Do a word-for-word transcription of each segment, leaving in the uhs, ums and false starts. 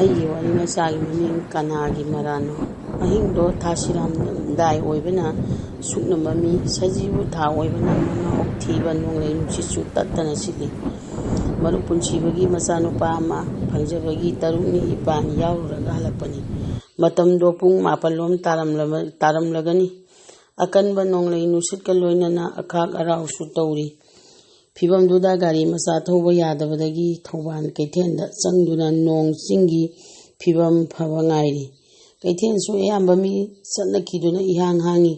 ꯑꯩꯒꯤ ꯋꯥꯔꯤ ꯃꯆꯥꯒꯤ ꯃꯃꯤꯡ ꯀꯅꯥꯒꯤ ꯃꯔꯥꯜꯅꯣ꯫ ꯑꯍꯤꯡꯗꯣ ꯊꯥꯁꯤꯔꯥꯝꯗꯥꯏ ꯑꯣꯏꯕꯅ ꯁꯨꯛꯅ ꯃꯝꯃꯤ꯫ ꯁꯖꯤꯕꯨ ꯊꯥ ꯑꯣꯏꯕꯅ ꯃꯉꯥꯎ ꯊꯤꯕ ꯅꯣꯡꯂꯩ ꯅꯨꯡꯁꯤꯠꯁꯨ ꯇꯠꯇꯅ ꯁꯤꯠꯂꯤ꯫ ꯃꯔꯨꯞ ꯄꯨꯟꯁꯤꯕꯒꯤ ꯃꯆꯥꯅꯨꯄꯥ ꯑꯃ ꯐꯪꯖꯕꯒꯤ ꯇꯔꯨꯛꯅꯤ ꯏꯄꯥꯅ ꯌꯥꯎꯔꯨꯔꯒ ꯍꯜꯂꯛꯄꯅꯤ꯫ ꯃꯇꯝꯗꯣ ꯄꯨꯡ ꯃꯥꯄꯜ ꯂꯣꯝ ꯇꯥꯔꯝꯂꯕ-, ꯇꯥꯔꯝꯂꯒꯅꯤ꯫ ꯑꯀꯟꯕ ꯅꯣꯡꯂꯩ ꯅꯨꯡꯁꯤꯠꯀ ꯂꯣꯏꯅꯅ ꯑꯈꯥꯛ ꯑꯔꯥꯎꯁꯨ ꯇꯧꯔꯤ꯫ ꯐꯤꯕꯝꯗꯨꯗ ꯒꯥꯔꯤ ꯃꯆꯥ ꯊꯧꯕ ꯌꯥꯗꯕꯗꯒꯤ ꯊꯧꯕꯥꯜ ꯀꯩꯊꯦꯜꯗ ꯆꯪꯗꯨꯅ ꯅꯣꯡ ꯆꯤꯡꯒꯤ ꯐꯤꯕꯝ ꯐꯕ ꯉꯥꯏꯔꯤ꯫ ꯀꯩꯊꯦꯜꯁꯨ ꯑꯌꯥꯝꯕ ꯃꯤ ꯆꯠꯅꯈꯤꯗꯨꯅ ꯏꯍꯥꯡ ꯍꯥꯡꯉꯤ꯫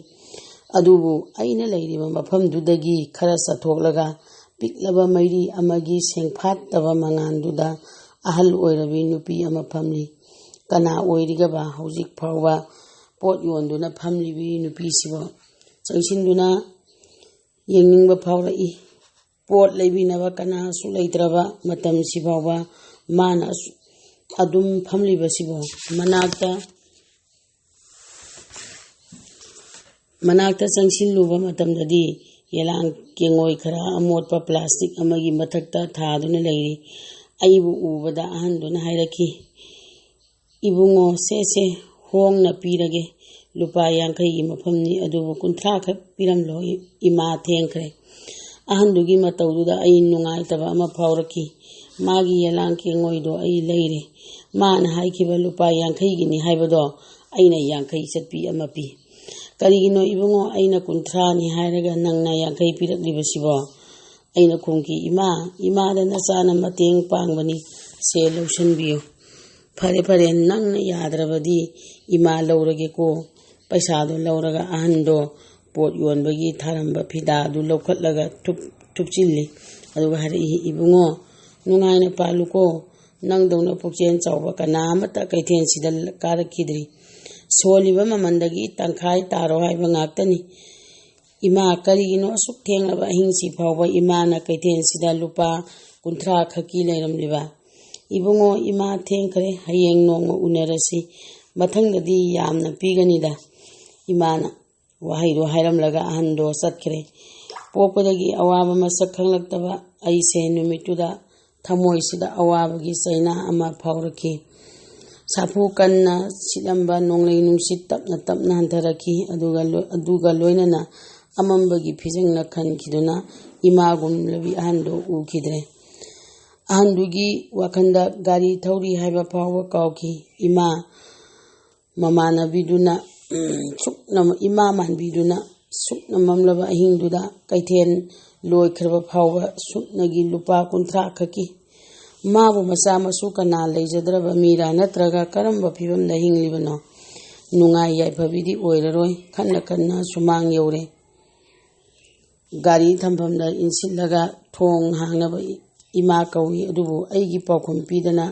ꯑꯗꯨꯕꯨ ꯑꯩꯅ ꯂꯩꯔꯤꯕ ꯃꯐꯝꯗꯨꯗꯒꯤ ꯈꯔ ꯆꯠꯊꯣꯛꯂꯒ ꯄꯤꯛꯂꯕ ꯃꯩꯔꯤ ꯑꯃꯒꯤ ꯁꯦꯡꯐꯥꯠꯇꯕ ꯃꯉꯥꯜꯗꯨꯗ ꯑꯍꯜ ꯑꯣꯏꯔꯕꯤ ꯅꯨꯄꯤ ꯑꯃ ꯐꯝꯂꯤ꯫ ꯀꯅꯥ ꯑꯣꯏꯔꯤꯒꯕ ꯍꯧꯖꯤꯛ ꯐꯥꯎꯕ ꯄꯣꯠ ꯌꯣꯟꯗꯨꯅ ꯐꯝꯂꯤꯕꯤ ꯅꯨꯄꯤꯁꯤꯕꯣ? ꯆꯪꯁꯤꯟꯗꯨꯅ ꯌꯦꯡꯅꯤꯡꯕ ꯐꯥꯎꯔꯛꯏ꯫ ꯄꯣꯠ ꯂꯩꯕꯤꯅꯕ ꯀꯅꯥꯁꯨ ꯂꯩꯇ꯭ꯔꯕ ꯃꯇꯝꯁꯤ ꯐꯥꯎꯕ ꯃꯥꯅ ꯑꯁꯨ-, ꯑꯗꯨꯝ ꯐꯝꯂꯤꯕꯁꯤꯕꯨ ꯃꯅꯥꯛꯇ, ꯃꯅꯥꯛꯇ ꯆꯪꯁꯤꯜꯂꯨꯕ ꯃꯇꯝꯗꯗꯤ ꯌꯦꯂꯥꯡ ꯀꯦꯡꯉꯣꯏ ꯈꯔ ꯑꯃꯣꯠꯄ ꯄ꯭ꯂꯥꯁꯇꯤꯛ ꯑꯃꯒꯤ ꯃꯊꯛꯇ ꯊꯥꯗꯨꯅ ꯂꯩꯔꯤ꯫ ꯑꯩꯕꯨ ꯎꯕꯗ ꯑꯍꯟꯗꯨꯅ ꯍꯥꯏꯔꯛꯈꯤ, "ꯏꯕꯨꯡꯉꯣ, ꯁꯦ, ꯁꯦ, ꯍꯣꯡꯅ ꯄꯤꯔꯒꯦ꯫ ꯂꯨꯄꯥ ꯌꯥꯡꯈꯩꯒꯤ ꯃꯐꯝꯅꯤ, ꯑꯗꯨꯕꯨ ꯀꯨꯟꯊ꯭ꯔꯥ ꯈꯛ ꯄꯤꯔꯝꯂꯣ, ꯏꯃꯥ ꯊꯦꯡꯈ꯭ꯔꯦ꯫" ꯑꯍꯟꯗꯨꯒꯤ ꯃꯇꯧꯗꯨꯗ ꯑꯩ ꯅꯨꯡꯉꯥꯏꯇꯕ ꯑꯃ ꯐꯥꯎꯔꯛꯈꯤ꯫ ꯃꯥꯒꯤ ꯌꯦꯂꯥꯡ ꯀꯦꯡꯉꯣꯏꯗꯣ ꯑꯩ ꯂꯩꯔꯦ꯫ ꯃꯥꯅ ꯍꯥꯏꯈꯤꯕ ꯂꯨꯄꯥ ꯌꯥꯡꯈꯩꯒꯤꯅꯤ ꯍꯥꯏꯕꯗꯣ ꯑꯩꯅ ꯌꯥꯡꯈꯩ ꯆꯠꯄꯤ ꯑꯃ ꯄꯤ꯫ "ꯀꯔꯤꯒꯤꯅꯣ ꯏꯕꯨꯡꯉꯣ, ꯑꯩꯅ ꯀꯨꯟꯊ꯭ꯔꯥꯅꯤ ꯍꯥꯏꯔꯒ ꯅꯪꯅ ꯌꯥꯡꯈꯩ ꯄꯤꯔꯛꯂꯤꯕꯁꯤꯕꯣ?" ꯑꯩꯅ ꯈꯨꯝꯈꯤ, "ꯏꯃꯥ, ꯏꯃꯥꯗ ꯅꯆꯥꯅ ꯃꯇꯦꯡ ꯄꯥꯡꯕꯅꯤ, ꯁꯦ ꯂꯧꯁꯤꯟꯕꯤꯌꯨ꯫" "ꯐꯔꯦ, ꯐꯔꯦ, ꯅꯪꯅ ꯌꯥꯗ꯭ꯔꯕꯗꯤ ꯏꯃꯥ ꯂꯧꯔꯒꯦꯀꯣ꯫" ꯄꯩꯁꯥꯗꯣ ꯂꯧꯔꯒ ꯑꯍꯟꯗꯣ ꯄꯣꯠ ꯌꯣꯟꯕꯒꯤ ꯊꯥꯔꯝꯕ ꯐꯤꯗꯥꯗꯨ ꯂꯧꯈꯠꯂꯒ ꯊꯨꯞ-, ꯊꯨꯞꯆꯤꯜꯂꯤ꯫ ꯑꯗꯨꯒ ꯍꯥꯏꯔꯛꯏ, "ꯏꯕꯨꯡꯉꯣ, ꯅꯨꯡꯉꯥꯏꯅ ꯄꯥꯜꯂꯨꯀꯣ꯫ ꯅꯪꯗꯧꯅ ꯄꯨꯛꯆꯦꯜ ꯆꯥꯎꯕ ꯀꯅꯥ ꯑꯃꯠꯇ ꯀꯩꯊꯦꯜꯁꯤꯗ ꯀꯥꯔꯛꯈꯤꯗ꯭ꯔꯤ꯫ ꯁꯣꯜꯂꯤꯕ ꯃꯃꯜꯗꯒꯤ ꯇꯪꯈꯥꯏ ꯇꯥꯔꯣ ꯍꯥꯏꯕ ꯉꯥꯛꯇꯅꯤ꯫" "ꯏꯃꯥ, ꯀꯔꯤꯒꯤꯅꯣ ꯑꯁꯨꯛ ꯊꯦꯡꯂꯕ ꯑꯍꯤꯡꯁꯤ ꯐꯥꯎꯕ ꯏꯃꯥꯅ ꯀꯩꯊꯦꯜꯁꯤꯗ ꯂꯨꯄꯥ ꯀꯨꯟꯊ꯭ꯔꯥ ꯈꯛꯀꯤ ꯂꯩꯔꯝꯂꯤꯕ?" "ꯏꯕꯨꯡꯉꯣ, ꯏꯃꯥ ꯊꯦꯡꯈ꯭ꯔꯦ, ꯍꯌꯦꯡ ꯅꯣꯡꯃ ꯎꯅꯔꯁꯤ, ꯃꯊꯪꯗꯗꯤ ꯌꯥꯝꯅ ꯄꯤꯒꯅꯤꯗ꯫" ꯏꯃꯥꯅ ꯋꯥꯍꯩꯗꯣ ꯍꯥꯏꯔꯝꯂꯒ ꯑꯍꯟꯗꯣ ꯆꯠꯈ꯭ꯔꯦ꯫ ꯄꯣꯛꯄꯗꯒꯤ ꯑꯋꯥꯕ ꯃꯁꯛ ꯈꯪꯂꯛꯇꯕ ꯑꯩꯁꯦ ꯅꯨꯃꯤꯠꯇꯨꯗ ꯊꯃꯣꯏꯁꯤꯗ ꯑꯋꯥꯕꯒꯤ ꯆꯩꯅꯥ ꯑꯃ ꯐꯥꯎꯔꯛꯈꯤ꯫ ꯁꯥꯐꯨ ꯀꯟꯅ ꯁꯤꯠꯂꯝꯕ ꯅꯣꯡꯂꯩ ꯅꯨꯡꯁꯤꯠ ꯇꯞꯅ ꯇꯞꯅ ꯍꯟꯊꯔꯛꯈꯤ꯫ ꯑꯗꯨꯒ ꯂꯣ-, ꯑꯗꯨꯒ ꯂꯣꯏꯅꯅ ꯑꯃꯝꯕꯒꯤ ꯐꯤꯖꯪꯅ ꯈꯟꯈꯤꯗꯨꯅ ꯏꯃꯥꯒꯨꯝꯂꯕꯤ ꯑꯍꯟꯗꯨ ꯎꯈꯤꯗ꯭ꯔꯦ꯫ ꯑꯍꯟꯗꯨꯒꯤ ꯋꯥꯈꯜꯗ ꯒꯥꯔꯤ ꯊꯧꯔꯤ ꯍꯥꯏꯕ ꯐꯥꯎꯕ ꯀꯥꯎꯈꯤ꯫ ꯏꯃꯥ ꯃꯃꯥꯟꯅꯕꯤꯗꯨꯅ, ꯎꯝ, ꯁꯨꯛꯅ-, ꯏꯃꯥ ꯃꯥꯟꯕꯤꯗꯨꯅ ꯁꯨꯛꯅ ꯃꯝꯂꯕ ꯑꯍꯤꯡꯗꯨꯗ ꯀꯩꯊꯦꯜ ꯂꯣꯏꯈ꯭ꯔꯕ ꯐꯥꯎꯕ ꯁꯨꯞꯅꯒꯤ ꯂꯨꯄꯥ ꯀꯨꯟꯊ꯭ꯔꯥ ꯈꯛꯀꯤ꯫ ꯃꯥꯕꯨ ꯃꯆꯥ ꯃꯁꯨ ꯀꯅꯥ ꯂꯩꯖꯗ꯭ꯔꯕ ꯃꯤꯔꯥ ꯅꯠꯇ꯭ꯔꯒ ꯀꯔꯝꯕ ꯐꯤꯕꯝꯗ ꯍꯤꯡꯂꯤꯕꯅꯣ? ꯅꯨꯡꯉꯥꯏ ꯌꯥꯏꯐꯕꯤꯗꯤ ꯑꯣꯏꯔꯔꯣꯏ꯫ ꯈꯟꯅ ꯈꯟꯅ ꯁꯨꯃꯥꯡ ꯌꯧꯔꯦ꯫ ꯒꯥꯔꯤ ꯊꯝꯐꯝꯗ ꯏꯟꯁꯤꯜꯂꯒ ꯊꯣꯡ ꯍꯥꯡꯅꯕ ꯏ-, ꯏꯃꯥ ꯀꯧꯏ, ꯑꯗꯨꯕꯨ ꯑꯩꯒꯤ ꯄꯥꯎꯈꯨꯝ ꯄꯤꯗꯅ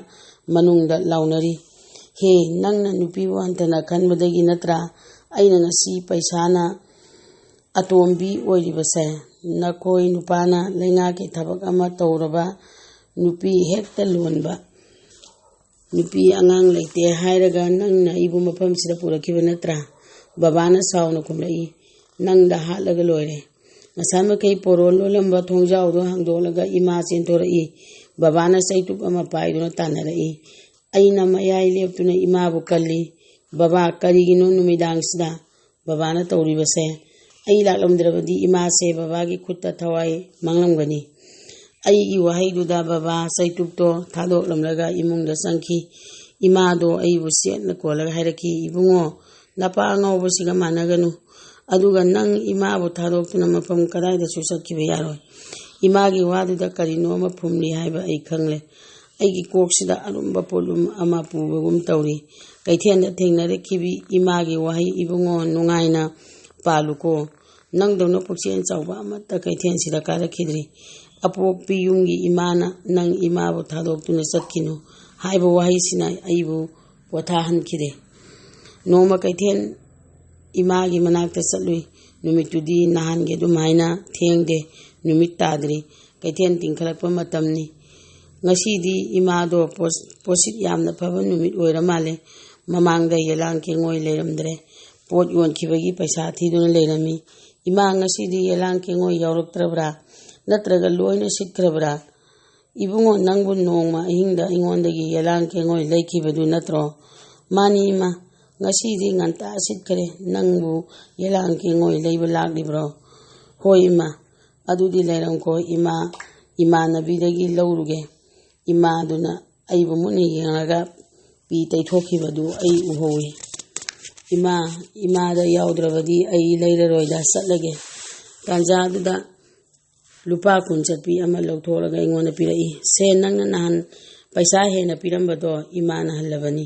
ꯃꯅꯨꯡꯗ ꯂꯥꯎꯅꯔꯤ꯫ "ꯍꯦ, ꯅꯪꯅ ꯅꯨꯄꯤꯕꯨ ꯍꯟꯊꯅ ꯈꯟꯕꯗꯒꯤ ꯅꯠꯇ꯭ꯔꯥ ꯑꯩꯅ ꯉꯁꯤ ꯄꯩꯁꯥꯅ ꯑꯇꯣꯝꯕꯤ ꯑꯣꯏꯔꯤꯕꯁꯦ? ꯅꯈꯣꯏ ꯅꯨꯄꯥꯅ ꯂꯩꯉꯥꯛꯀꯤ ꯊꯕꯛ ꯑꯃ ꯇꯧꯔꯕ ꯅꯨꯄꯤ ꯍꯦꯛꯇ ꯂꯣꯟꯕ, ꯅꯨꯄꯤ ꯑꯉꯥꯡ ꯂꯩꯇꯦ ꯍꯥꯏꯔꯒ ꯅꯪꯅ ꯑꯩꯕꯨ ꯃꯐꯝꯁꯤꯗ ꯄꯨꯔꯛꯈꯤꯕ ꯅꯠꯇ꯭ꯔꯥ?" ꯕꯕꯥꯅ ꯁꯥꯎꯅ ꯈꯨꯝꯂꯛꯏ꯫ "ꯅꯪꯗ ꯍꯥꯠꯂꯒ ꯂꯣꯏꯔꯦ꯫" ꯉꯁꯥꯏ ꯃꯈꯩ ꯄꯣꯔꯣ ꯂꯣꯜꯂꯝꯕ ꯊꯣꯡꯖꯥꯎꯗꯨ ꯍꯥꯡꯗꯣꯛꯂꯒ ꯏꯃꯥ ꯆꯦꯟꯊꯣꯔꯛꯏ꯫ ꯕꯕꯥꯅ ꯆꯩꯇꯨꯞ ꯑꯃ ꯄꯥꯏꯗꯨꯅ ꯇꯥꯟꯅꯔꯛꯏ꯫ ꯑꯩꯅ ꯃꯌꯥꯏ ꯂꯦꯞꯇꯨꯅ ꯏꯃꯥꯕꯨ ꯀꯜꯂꯤ꯫ "ꯕꯕꯥ, ꯀꯔꯤꯒꯤꯅꯣ ꯅꯨꯃꯤꯗꯥꯡꯁꯤꯗ ꯕꯕꯥꯅ ꯇꯧꯔꯤꯕꯁꯦ? ꯑꯩ ꯂꯥꯛꯂꯝꯗ꯭ꯔꯕꯗꯤ ꯏꯃꯥꯁꯦ ꯕꯕꯥꯒꯤ ꯈꯨꯠꯇ ꯊꯋꯥꯏ ꯃꯥꯡꯂꯝꯒꯅꯤ꯫" ꯑꯩꯒꯤ ꯋꯥꯍꯩꯗꯨꯗ ꯕꯕꯥ ꯆꯩꯇꯨꯞꯇꯣ ꯊꯥꯗꯣꯛꯂꯝꯂꯒ ꯏꯃꯨꯡꯗ ꯆꯪꯈꯤ꯫ ꯏꯃꯥꯗꯣ ꯑꯩꯕꯨ ꯆꯦꯠꯅ ꯀꯣꯜꯂꯒ ꯍꯥꯏꯔꯛꯈꯤ, "ꯏꯕꯨꯡꯉꯣ, ꯅꯄꯥ ꯑꯉꯥꯎꯕꯁꯤꯒ ꯃꯥꯟꯅꯒꯅꯨ꯫ ꯑꯗꯨꯒ ꯅꯪ ꯏꯃꯥꯕꯨ ꯊꯥꯗꯣꯛꯇꯨꯅ ꯃꯐꯝ ꯀꯗꯥꯏꯗꯁꯨ ꯆꯠꯈꯤꯕ ꯌꯥꯔꯣꯏ꯫" ꯏꯃꯥꯒꯤ ꯋꯥꯗꯨꯗ ꯀꯔꯤꯅꯣ ꯑꯃ ꯐꯨꯝꯂꯤ ꯍꯥꯏꯕ ꯑꯩ ꯈꯪꯂꯦ꯫ ꯑꯩꯒꯤ ꯀꯣꯛꯁꯤꯗ ꯑꯔꯨꯝꯕ ꯄꯣꯠꯂꯨꯝ ꯑꯃ ꯄꯨꯕꯒꯨꯝ ꯇꯧꯔꯤ꯫ ꯀꯩꯊꯦꯜꯗ ꯊꯦꯡꯅꯔꯛꯈꯤꯕꯤ ꯏꯃꯥꯒꯤ ꯋꯥꯍꯩ, "ꯏꯕꯨꯡꯉꯣ, ꯅꯨꯡꯉꯥꯏꯅ ꯄꯥꯜꯂꯨꯀꯣ꯫ ꯅꯪꯗꯧꯅ ꯄꯨꯛꯆꯦꯜ ꯆꯥꯎꯕ ꯑꯃꯠꯇ ꯀꯩꯊꯦꯜꯁꯤꯗ ꯀꯥꯔꯛꯈꯤꯗ꯭ꯔꯤ꯫ ꯑꯄꯣꯛꯄꯤ ꯌꯨꯝꯒꯤ ꯏꯃꯥꯅ ꯅꯪ ꯏꯃꯥꯕꯨ ꯊꯥꯗꯣꯛꯇꯨꯅ ꯆꯠꯈꯤꯅꯨ" ꯍꯥꯏꯕ ꯋꯥꯍꯩꯁꯤꯅ ꯑꯩꯕꯨ ꯄꯣꯊꯥꯍꯟꯈꯤꯗꯦ꯫ ꯅꯣꯡꯃ ꯀꯩꯊꯦꯜ ꯏꯃꯥꯒꯤ ꯃꯅꯥꯛꯇ ꯆꯠꯂꯨꯏ꯫ ꯅꯨꯃꯤꯠꯇꯨꯗꯤ ꯅꯍꯥꯟꯒꯤ ꯑꯗꯨꯃꯥꯏꯅ ꯊꯦꯡꯗꯦ꯫ ꯅꯨꯃꯤꯠ ꯇꯥꯗ꯭ꯔꯤ꯫ ꯀꯩꯊꯦꯜ ꯇꯤꯡꯈꯠꯂꯛꯄ ꯃꯇꯝꯅꯤ꯫ ꯉꯁꯤꯗꯤ ꯏꯃꯥꯗꯣ ꯄꯣꯠ-, ꯄꯣꯠꯁꯤꯠ ꯌꯥꯝꯅ ꯐꯕ ꯅꯨꯃꯤꯠ ꯑꯣꯏꯔ ꯃꯥꯜꯂꯦ꯫ ꯃꯃꯥꯡꯗ ꯌꯦꯂꯥꯡ ꯀꯦꯡꯉꯣꯏ ꯂꯩꯔꯝꯗ꯭ꯔꯦ꯫ ꯄꯣꯠ ꯌꯣꯟꯈꯤꯕꯒꯤ ꯄꯩꯁꯥ ꯊꯤꯗꯨꯅ ꯂꯩꯔꯝꯃꯤ꯫ "ꯏꯃꯥ, ꯉꯁꯤꯗꯤ ꯌꯦꯂꯥꯡ ꯀꯦꯡꯉꯣꯏ ꯌꯥꯎꯔꯛꯇ꯭ꯔꯕ꯭ꯔꯥ? ꯅꯠꯇ꯭ꯔꯒ ꯂꯣꯏꯅ ꯁꯤꯠꯈ꯭ꯔꯕ꯭ꯔꯥ?" "ꯏꯕꯨꯡꯉꯣ, ꯅꯪꯕꯨ ꯅꯣꯡꯃ ꯑꯍꯤꯡꯗ ꯑꯩꯉꯣꯟꯗꯒꯤ ꯌꯦꯂꯥꯡ ꯀꯦꯡꯉꯣꯏ ꯂꯩꯈꯤꯕꯗꯨ ꯅꯠꯇ꯭ꯔꯣ?" "ꯃꯥꯅꯤ, ꯏꯃꯥ꯫ ꯉꯁꯤꯗꯤ ꯉꯟꯇꯥ ꯁꯤꯠꯈ꯭ꯔꯦ꯫ ꯅꯪꯕꯨ ꯌꯦꯂꯥꯡ ꯀꯦꯡꯉꯣꯏ ꯂꯩꯕ ꯂꯥꯛꯂꯤꯕ꯭ꯔꯣ?" "ꯍꯣꯏ, ꯏꯃꯥ꯫ ꯑꯗꯨꯗꯤ ꯂꯩꯔꯝꯈꯣ, ꯏꯃꯥ꯫ ꯏꯃꯥꯟꯅꯕꯤꯗꯒꯤ ꯂꯧꯔꯨꯒꯦ꯫" ꯏꯃꯥꯗꯨꯅ ꯑꯩꯕꯨ ꯃꯨꯟꯅ ꯌꯦꯡꯂꯒ ꯄꯤ ꯇꯩꯊꯣꯛꯈꯤꯕꯗꯨ ꯑꯩ ꯎꯍꯧꯏ꯫ "ꯏꯃꯥ, ꯏꯃꯥꯗ ꯌꯥꯎꯗ꯭ꯔꯕꯗꯤ ꯑꯩ ꯂꯩꯔꯔꯣꯏꯗ, ꯆꯠꯂꯒꯦ꯫" ꯇꯥꯟꯖꯥꯗꯨꯗ ꯂꯨꯄꯥ ꯀꯨꯟ ꯆꯠꯄꯤ ꯑꯃ ꯂꯧꯊꯣꯛꯂꯒ ꯑꯩꯉꯣꯟꯗ ꯄꯤꯔꯛꯏ꯫ "ꯁꯦ, ꯅꯪꯅ ꯅꯍꯥꯟ ꯄꯩꯁꯥ ꯍꯦꯟꯅ ꯄꯤꯔꯝꯕꯗꯣ ꯏꯃꯥꯅ ꯍꯜꯂꯕꯅꯤ꯫"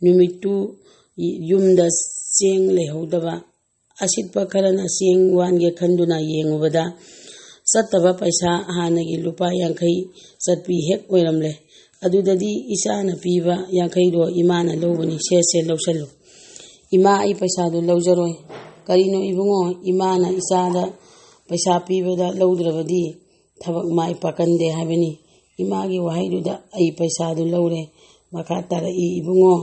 ꯅꯨꯃꯤꯠꯇꯨ ꯌꯨꯝꯗ ꯆꯦꯡ ꯂꯩꯍꯧꯗꯕ꯫ ꯑꯁꯤꯠꯄ ꯈꯔꯅ ꯆꯦꯡ ꯋꯥꯟꯒꯦ ꯈꯟꯗꯨꯅ ꯌꯦꯡꯉꯨꯕꯗ, ꯆꯠꯇꯕ ꯄꯩꯁꯥ ꯍꯥꯟꯅꯒꯤ ꯂꯨꯄꯥ ꯌꯥꯡꯈꯩ ꯆꯠꯄꯤ ꯍꯦꯛ ꯑꯣꯏꯔꯝꯂꯦ꯫ ꯑꯗꯨꯗꯗꯤ ꯏꯆꯥꯅ ꯄꯤꯕ ꯌꯥꯡꯈꯩꯗꯣ ꯏꯃꯥꯅ ꯂꯧꯕꯅꯤ꯫ "ꯁꯦ, ꯁꯦ, ꯂꯧꯁꯜꯂꯨ꯫" "ꯏꯃꯥ, ꯑꯩ ꯄꯩꯁꯥꯗꯨ ꯂꯧꯖꯔꯣꯏ꯫" "ꯀꯔꯤꯅꯣ ꯏꯕꯨꯡꯉꯣ? ꯏꯃꯥꯅ ꯏꯆꯥꯗ ꯄꯩꯁꯥ ꯄꯤꯕꯗ ꯂꯧꯗ꯭ꯔꯕꯗꯤ ꯊꯕꯛ ꯃꯥꯏ ꯄꯥꯛꯀꯟꯗꯦ ꯍꯥꯏꯕꯅꯤ꯫" ꯏꯃꯥꯒꯤ ꯋꯥꯍꯩꯗꯨꯗ ꯑꯩ ꯄꯩꯁꯥꯗꯨ ꯂꯧꯔꯦ꯫ ꯃꯈꯥ ꯇꯥꯔꯛꯏ, "ꯏꯕꯨꯡꯉꯣ,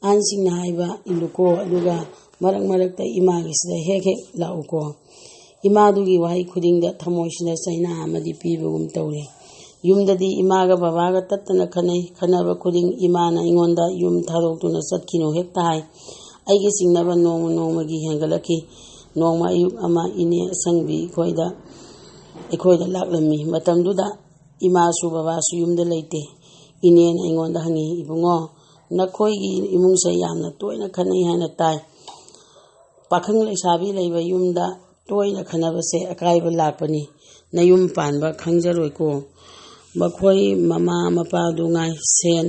ꯑꯍꯟꯁꯤꯡꯅ ꯍꯥꯏꯕ ꯏꯜꯂꯨꯀꯣ, ꯑꯗꯨꯒ ꯃꯔꯛ ꯃꯔꯛꯇ ꯏꯃꯥꯒꯤꯁꯤꯗ ꯍꯦꯛ ꯍꯦꯛ ꯂꯥꯛꯎꯀꯣ꯫" ꯏꯃꯥꯗꯨꯒꯤ ꯋꯥꯍꯩ ꯈꯨꯗꯤꯡꯗ ꯊꯃꯣꯏꯁꯤꯗ ꯆꯩꯅꯥ ꯑꯃꯗꯤ ꯄꯤꯕꯒꯨꯝ ꯇꯧꯔꯦ꯫ ꯌꯨꯝꯗꯗꯤ ꯏꯃꯥꯒ ꯕꯕꯥꯒ ꯇꯠꯇꯅ ꯈꯟꯅꯩ꯫ ꯈꯟꯅꯕ ꯈꯨꯗꯤꯡ ꯏꯃꯥꯅ ꯑꯩꯉꯣꯟꯗ "ꯌꯨꯝ ꯊꯥꯗꯣꯛꯇꯨꯅ ꯆꯠꯈꯤꯅꯨ" ꯍꯦꯛꯇ ꯍꯥꯏ꯫ ꯑꯩꯒꯤ ꯆꯤꯡꯅꯕ ꯅꯣꯡꯃ ꯅꯣꯡꯃꯒꯤ ꯍꯦꯟꯒꯠꯂꯛꯈꯤ꯫ ꯅꯣꯡꯃ ꯑꯌꯨꯛ ꯑꯃ ꯏꯅꯦ ꯑꯁꯪꯕꯤ ꯑꯩꯈꯣꯏꯗ, ꯑꯩꯈꯣꯏꯗ ꯂꯥꯛꯂꯝꯃꯤ꯫ ꯃꯇꯝꯗꯨꯗ ꯏꯃꯥꯁꯨ ꯕꯕꯥꯁꯨ ꯌꯨꯝꯗ ꯂꯩꯇꯦ꯫ ꯏꯅꯦꯅ ꯑꯩꯉꯣꯟꯗ ꯍꯪꯉꯤ, "ꯏꯕꯨꯡꯉꯣ, ꯅꯈꯣꯏꯒꯤ ꯏꯃꯨꯡꯁꯦ ꯌꯥꯝꯅ ꯇꯣꯏꯅ ꯈꯠꯅꯩ ꯍꯥꯏꯅ ꯇꯥꯏ꯫ ꯄꯥꯈꯪ ꯂꯩꯁꯥꯕꯤ ꯂꯩꯕ ꯌꯨꯝꯗ ꯇꯣꯏꯅ ꯈꯠꯅꯕꯁꯦ ꯑꯀꯥꯏꯕ ꯂꯥꯛꯄꯅꯤ꯫ ꯅꯌꯨꯝ ꯄꯥꯟꯕ ꯈꯪꯖꯔꯣꯏꯀꯣ꯫ ꯃꯈꯣꯏ ꯃꯃꯥ ꯃꯄꯥꯗꯨ ꯉꯥꯏ ꯁꯦꯟ,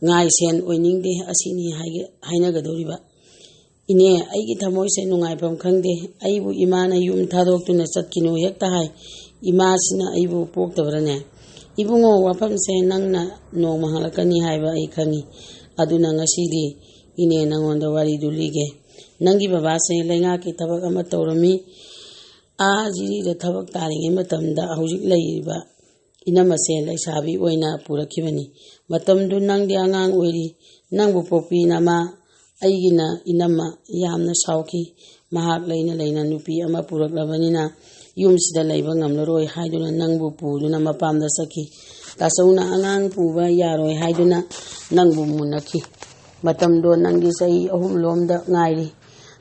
ꯉꯥꯏ ꯁꯦꯟ ꯑꯣꯏꯅꯤꯡꯗꯦ꯫ ꯑꯁꯤꯅꯤ ꯍꯥꯏꯒ-, ꯍꯥꯏꯅꯒꯗꯧꯔꯤꯕ꯫ ꯏꯅꯦ, ꯑꯩꯒꯤ ꯊꯃꯣꯏꯁꯦ ꯅꯨꯡꯉꯥꯏꯐꯝ ꯈꯪꯗꯦ꯫ ꯑꯩꯕꯨ ꯏꯃꯥꯅ ꯌꯨꯝ ꯊꯥꯗꯣꯛꯇꯨꯅ ꯆꯠꯈꯤꯅꯨ ꯍꯦꯛꯇ ꯍꯥꯏ꯫ ꯏꯃꯥꯁꯤꯅ ꯑꯩꯕꯨ ꯄꯣꯛꯇꯕ꯭ꯔꯅꯦ?" "ꯏꯕꯨꯡꯉꯣ, ꯋꯥꯐꯝꯁꯦ ꯅꯪꯅ ꯅꯣꯡꯃ ꯍꯪꯂꯛꯀꯅꯤ ꯍꯥꯏꯕ ꯑꯩ ꯈꯪꯉꯤ꯫ ꯑꯗꯨꯅ ꯉꯁꯤꯗꯤ ꯏꯅꯦ ꯅꯪꯉꯣꯟꯗ ꯋꯥꯔꯤꯗꯨ ꯂꯤꯒꯦ꯫ ꯅꯪꯒꯤ ꯕꯕꯥꯁꯦ ꯂꯩꯉꯥꯛꯀꯤ ꯊꯕꯛ ꯑꯃ ꯇꯧꯔꯝꯃꯤ꯫ ꯑꯥ ꯖꯤꯔꯤꯗ ꯊꯕꯛ ꯇꯥꯔꯤꯉꯩ ꯃꯇꯝꯗ ꯍꯧꯖꯤꯛ ꯂꯩꯔꯤꯕ ꯏꯅꯝꯃꯁꯦ ꯂꯩꯁꯥꯕꯤ ꯑꯣꯏꯅ ꯄꯨꯔꯛꯈꯤꯕꯅꯤ꯫ ꯃꯇꯝꯗꯨ ꯅꯪꯗꯤ ꯑꯉꯥꯡ ꯑꯣꯏꯔꯤ꯫ ꯅꯪꯕꯨ ꯄꯣꯛꯄꯤ ꯅꯃꯥ ꯑꯩꯒꯤꯅ ꯏꯅꯝꯃ ꯌꯥꯝꯅ ꯁꯥꯎꯈꯤ꯫ ꯃꯍꯥꯛ ꯂꯩꯅ ꯂꯩꯅ ꯅꯨꯄꯤ ꯑꯃ ꯄꯨꯔꯛꯂꯕꯅꯤꯅ ꯌꯨꯝꯁꯤꯗ ꯂꯩꯕ ꯉꯝꯂꯔꯣꯏ ꯍꯥꯏꯗꯨꯅ ꯅꯪꯕꯨ ꯄꯨꯗꯨꯅ ꯃꯄꯥꯝꯗ ꯆꯠꯈꯤ꯫ ꯇꯥꯆꯧꯅ ꯑꯉꯥꯡ ꯄꯨꯕ ꯌꯥꯔꯣꯏ ꯍꯥꯏꯗꯨꯅ ꯅꯪꯕꯨ ꯃꯨꯟꯅꯈꯤ꯫ ꯃꯇꯝꯗꯣ ꯅꯪꯒꯤ ꯆꯍꯤ ꯑꯍꯨꯝ ꯂꯣꯝꯗ ꯉꯥꯏꯔꯤ꯫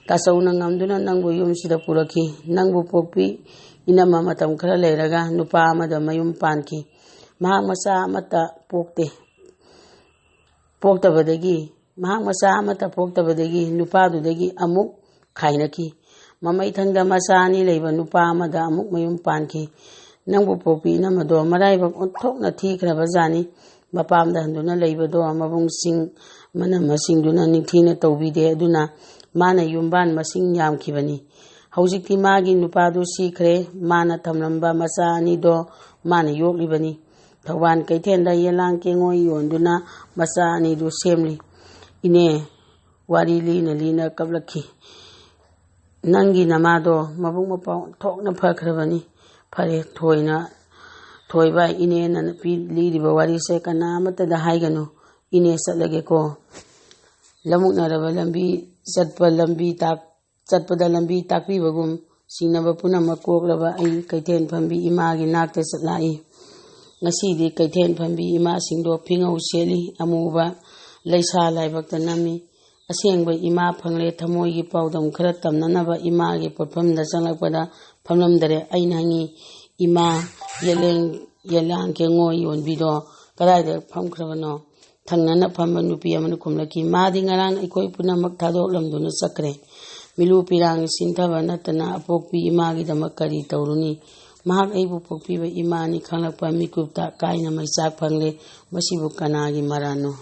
ꯇꯥꯆꯧꯅ ꯉꯝꯗꯨꯅ ꯅꯪꯕꯨ ꯌꯨꯝꯁꯤꯗ ꯄꯨꯔꯛꯈꯤ꯫ ꯅꯪꯕꯨ ꯄꯣꯛꯄꯤ ꯏꯅꯝꯃ ꯃꯇꯝ ꯈꯔ ꯂꯩꯔꯒ ꯅꯨꯄꯥ ꯑꯃꯗ ꯃꯌꯨꯝ ꯄꯥꯟꯈꯤ꯫ ꯃꯍꯥꯛ ꯃꯆꯥ ꯑꯃꯠꯇ ꯄꯣꯛꯇꯦ꯫ ꯄꯣꯛꯇꯕꯗꯒꯤ, ꯃꯍꯥꯛ ꯃꯆꯥ ꯑꯃꯠꯇ ꯄꯣꯛꯇꯕꯗꯒꯤ ꯅꯨꯄꯥꯗꯨꯗꯒꯤ ꯑꯃꯨꯛ ꯈꯥꯏꯅꯈꯤ꯫ ꯃꯃꯩꯊꯪꯗ ꯃꯆꯥ ꯑꯅꯤ ꯂꯩꯕ ꯅꯨꯄꯥ ꯑꯃꯗ ꯑꯃꯨꯛ ꯃꯌꯨꯝ ꯄꯥꯟꯈꯤ꯫ ꯅꯪꯕꯨ ꯄꯣꯛꯄꯤ ꯏꯅꯝꯃꯗꯣ ꯃꯔꯥꯏꯕꯛ ꯑꯣꯟꯊꯣꯛꯅ ꯊꯤꯈ꯭ꯔꯕ ꯖꯥꯠꯅꯤ꯫ ꯃꯄꯥꯝꯗ ꯍꯟꯗꯨꯅ ꯂꯩꯕꯗꯣ ꯃꯕꯨꯡꯁꯤꯡ ꯃꯅꯝꯃꯁꯤꯡꯗꯨꯅ ꯅꯤꯡꯊꯤꯅ ꯇꯧꯕꯤꯗꯦ꯫ ꯑꯗꯨꯅ ꯃꯥꯅ ꯌꯨꯝꯕꯥꯟ ꯃꯁꯤꯡ ꯌꯥꯝꯈꯤꯕꯅꯤ꯫ ꯍꯧꯖꯤꯛꯇꯤ ꯃꯥꯒꯤ ꯅꯨꯄꯥꯗꯨ ꯁꯤꯈ꯭ꯔꯦ꯫ ꯃꯥꯅ ꯊꯝꯂꯝꯕ ꯃꯆꯥ ꯑꯅꯤꯗꯣ ꯃꯥꯅ ꯌꯣꯛꯂꯤꯕꯅꯤ꯫ ꯊꯧꯕꯥꯜ ꯀꯩꯊꯦꯜꯗ ꯌꯦꯂꯥꯡ ꯀꯦꯡꯉꯣꯏ ꯌꯣꯟꯗꯨꯅ ꯃꯆꯥ ꯑꯅꯤꯗꯨ ꯁꯦꯝꯂꯤ꯫ ꯏꯅꯦ, ꯋꯥꯔꯤ ꯂꯤꯅ ꯂꯤꯅ ꯀꯞꯂꯛꯈꯤ꯫ ꯅꯪꯒꯤ ꯅꯃꯥꯗꯣ ꯃꯕꯨꯡ ꯃꯄꯥꯎ ꯊꯣꯛꯅ ꯐꯈ꯭ꯔꯕꯅꯤ꯫ ꯐꯔꯦ, ꯊꯣꯏꯅ, ꯊꯣꯏꯕ, ꯏꯅꯦꯅ ꯅꯨꯄꯤ ꯂꯤꯔꯤꯕ ꯋꯥꯔꯤꯁꯦ ꯀꯅꯥ ꯑꯃꯠꯇꯗ ꯍꯥꯏꯒꯅꯨ꯫ ꯏꯅꯦ ꯆꯠꯂꯒꯦꯀꯣ꯫ ꯂꯃꯨꯛꯅꯔꯕ ꯂꯝꯕꯤ ꯆꯠꯄ ꯂꯝꯕꯤ ꯇꯥꯛ-, ꯆꯠꯄꯗ ꯂꯝꯕꯤ ꯇꯥꯛꯄꯤꯕꯒꯨꯝ ꯆꯤꯡꯅꯕ ꯄꯨꯝꯅꯃꯛ ꯀꯣꯛꯂꯕ ꯑꯩ ꯀꯩꯊꯦꯜ ꯐꯝꯕꯤ ꯏꯃꯥꯒꯤ ꯅꯥꯛꯇ ꯆꯠꯂꯛꯏ꯫ ꯉꯁꯤꯗꯤ ꯀꯩꯊꯦꯜ ꯐꯝꯕꯤ ꯏꯃꯥꯁꯤꯡꯗꯣ ꯐꯤꯉꯧ ꯁꯦꯠꯂꯤ, ꯑꯃꯨꯕ ꯂꯩꯁꯥ ꯂꯥꯏꯕꯛꯇ ꯅꯝꯃꯤ꯫ ꯑꯁꯦꯡꯕ ꯏꯃꯥ ꯐꯪꯂꯦ꯫ ꯊꯃꯣꯏꯒꯤ ꯄꯥꯎꯗꯝ ꯈꯔ ꯇꯝꯅꯅꯕ ꯏꯃꯥꯒꯤ ꯄꯣꯠꯐꯝꯗ ꯆꯪꯂꯛꯄꯗ ꯐꯝꯂꯝꯗꯔꯦ꯫ ꯑꯩꯅ ꯍꯪꯉꯤ, "ꯏꯃꯥ, ꯌꯦꯂꯦꯡ-, ꯌꯦꯂꯥꯡ ꯀꯦꯡꯉꯣꯏ ꯌꯣꯟꯕꯤꯗꯣ ꯀꯗꯥꯏꯗ ꯐꯝꯈ꯭ꯔꯕꯅꯣ?" ꯊꯪꯅꯅ ꯐꯝꯕ ꯅꯨꯄꯤ ꯑꯃꯅ ꯈꯨꯝꯂꯛꯈꯤ, "ꯃꯥꯗꯤ ꯉꯔꯥꯡ ꯑꯩꯈꯣꯏ ꯄꯨꯝꯅꯃꯛ ꯊꯥꯗꯣꯛꯂꯝꯗꯨꯅ ꯆꯠꯈ꯭ꯔꯦ꯫ ꯃꯤꯂꯨ ꯄꯤꯔꯥꯡ ꯁꯤꯟꯊꯕ ꯅꯠꯇꯅ ꯑꯄꯣꯛꯄꯤ ꯏꯃꯥꯒꯤꯗꯃꯛ ꯀꯔꯤ ꯇꯧꯔꯨꯅꯤ? ꯃꯍꯥꯛ ꯑꯩꯕꯨ ꯄꯣꯛꯄꯤꯕ ꯏꯃꯥꯅꯤ ꯈꯪꯂꯛꯄ ꯃꯤꯀꯨꯞꯇ ꯀꯥꯏꯅ ꯃꯩꯆꯥꯛ ꯐꯪꯂꯦ꯫ ꯃꯁꯤꯕꯨ ꯀꯅꯥꯒꯤ ꯃꯔꯥꯜꯅꯣ?"